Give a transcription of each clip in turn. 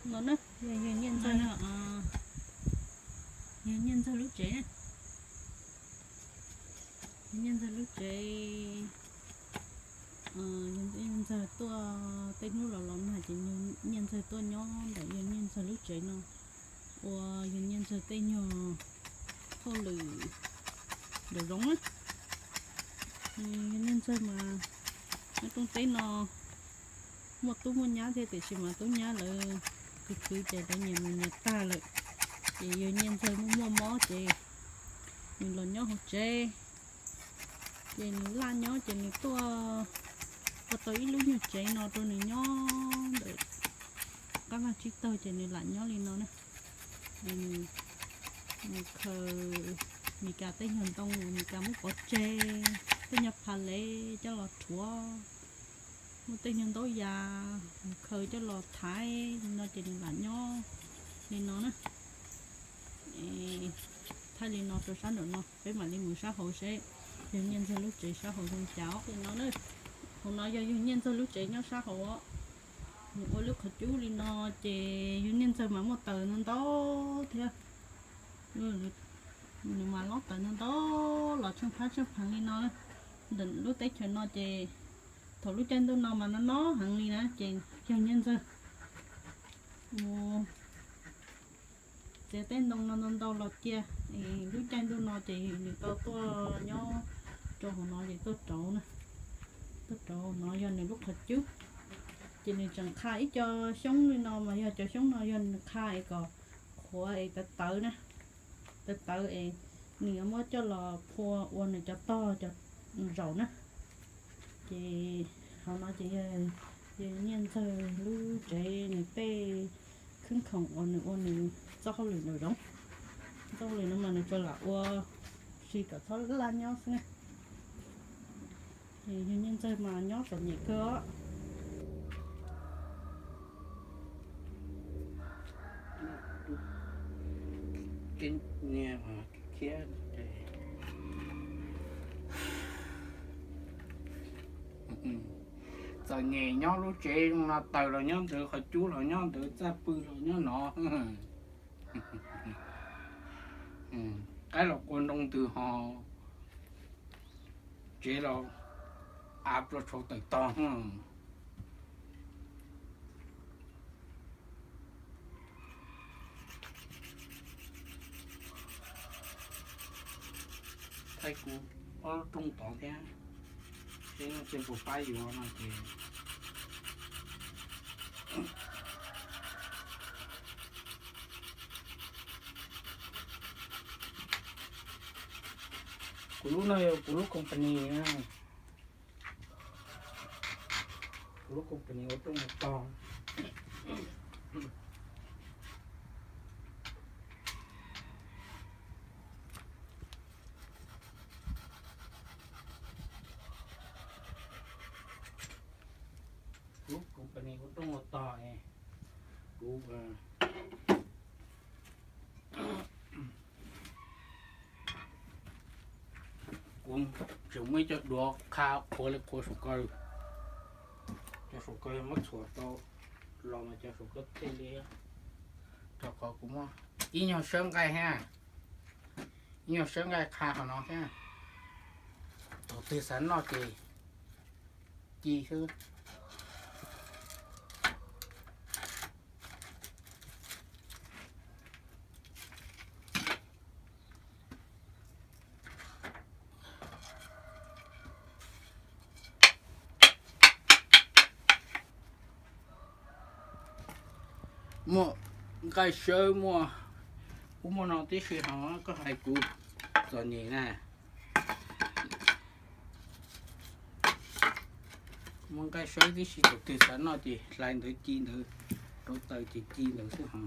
No na, yog yawg Nyiaj Ntxawg, yawg Nyiaj Ntxawg lub tsev na. Yawg Nyiaj Ntxawg lub tsev, yawg Nyiaj Ntxawg tuaj tej hnub los los nag ces yawg Nyiaj Ntxawg tuaj nyob ntawm yawg Nyiaj Ntxawg lub tsev no, ua yawg Nyiaj Ntxawg tej nyuag hauj lwm nraum zoov na. Yawg Nyiaj Ntxawg mas nyob rooj teb no muaj tub muaj nyab thiab tiam sis mas tub nyab lawv khwv khwv ces lawv nyias mus nyias tag lawm. Ces yawg Nyiaj Ntxawg muaj muaj mob ces nws los nyob hauv tsev. Ces nws laj nyob ces nws tuaj ua tau ib lub nyuag tsev no rau nws nyob ntawm qab vaj tsib taug ces nws lam nyob li no na. Nws khaws Meskas tej nyuag ntoo, Meskas muab pov tseg, tej nyuag phas lev coj los rhuav, muab tej nyuag ntaub yas khaws coj los thaiv li no ces nws lam nyob li no na. Thaij li no rau sab nraum no, peb mam li mus sab hauv seb yawg Nyiaj Ntxawg lub tsev sab hauv zoo cas os. Li no na, hauv no yog yawg Nyiaj Ntxawg lub tsev nyob sab hauv os. Nws ua lub qhov cub li no ces yawg Nyiaj Ntxawg mas muaj taws ntau ntau thiab. Nws mas lob taws ntau ntau los tsheej phab tsheej pheev li no. Ntawm lub teb chaws no ces thaum lub caij ntuj no mas no no heev li na ces yawg Nyiaj Ntxawg mus txiav tej ntoo no ntau ntau los cia. Lub caij ntuj no ces nws tau tuaj nyob rau hauv no ces tuaj rauv na, tuaj rauv no yog nws lub qhov cub. Ces nws tseem qha ib co xyoob li no mas yog cov xyoob no yog nws qha es kom qhuav es tawv tawv na, tawv tawv es nws yuav muab coj los phua ua nws cov tog cov zaum na. Ces hauv no ces yog Nyiaj Ntxawg lub tsev, nws tej khwb khoom uas nws ua nws txoj hauj lwm nraum zoov. Txoj hauj lwm no mas nws tsuas lam ua si kom txhob laj nyob xwb na. Yog Nyiaj Ntxawg mas nyob txom nyem kawg os. Txom nyem nyob lub tsev zoo no, taws los nyob ntawd, qhov cub los nyob ntawd, txaj pw los nyob no. Qaib los qua ntoo ntws ho tsev los av plua tshauv tawm tog. Thaij kuv ob lub rooj tod thiab, seb no tsis puas pab yuav no ces. Kuv lub no yog kuv lub company na. Kuv lub company ua rooj ua tog. Kuv lub company ua rooj ua tog, kuv Kuv tseem muaj ib co duav qha qhuav li qhuav saum ko. Cov saum ko yog muab txhuam tau los mas cov saum ko thiaj li. Rau qhov kuv muaj ib nyuag sawb nqaij thiab, ib nyuag sawb nqaij qha qhov no thiab. Thaum twg xav noj ces ci xwb. Muaj nqaij sawb, muaj ub muaj no tib si ho koj hais kuv txom nyem na. Muaj nqaij sawb tib si, thaum twg xav noj ces hlais ntawd ci ntawd, rauv taws ces ci ntawd xwb ho.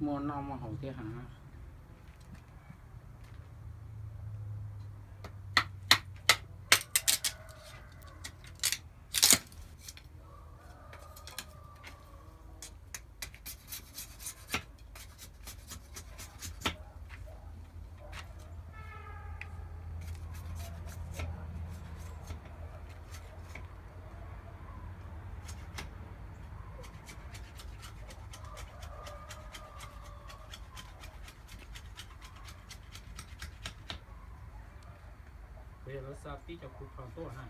Muaj noj muaj haus thiab ha. Lawv xa tib cov kuv tho tuaj na.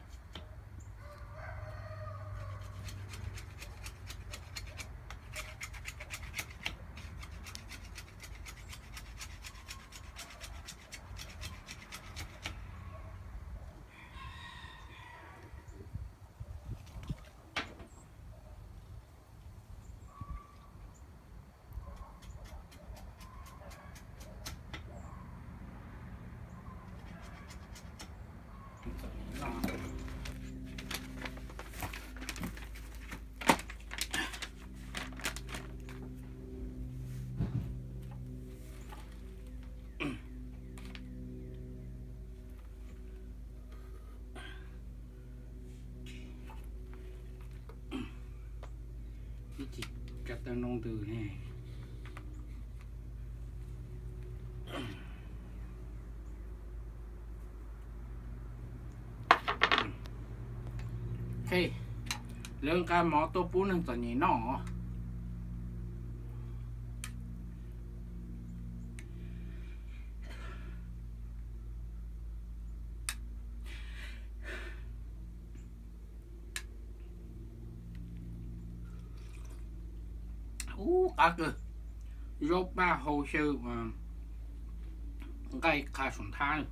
Ib chim tsa taw nroo ntws ne. Lawv nqa mov tuaj pub neeg txom nyem noj. Ub, qab kawg. Zaub paj hau xyaw nqaij qha saum nthab,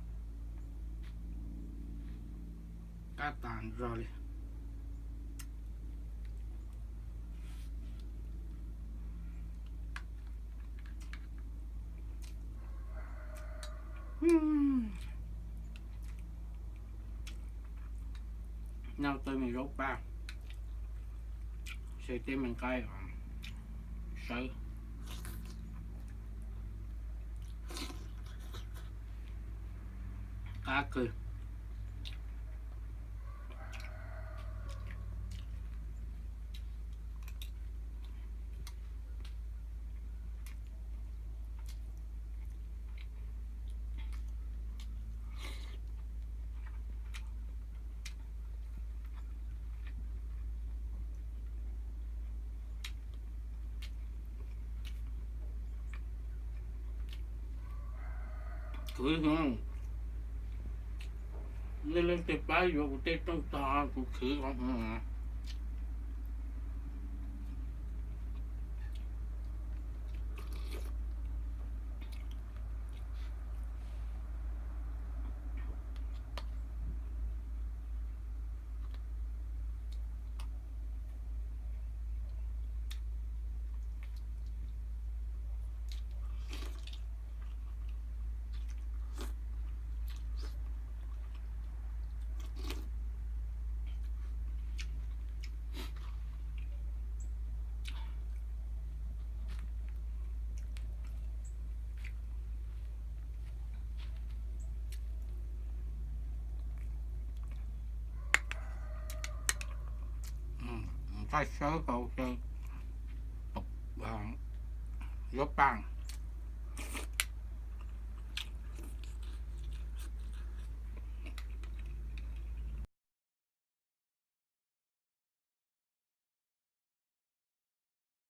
qab tas zog li. Noj tej me zaub paj, xyaw tej me nqaij sawv, qab kawg. Khwv, nej leej twg pab yuav kuv tej rooj tog kuv khwv. Nqaij sawv hau xyaw zaub paj.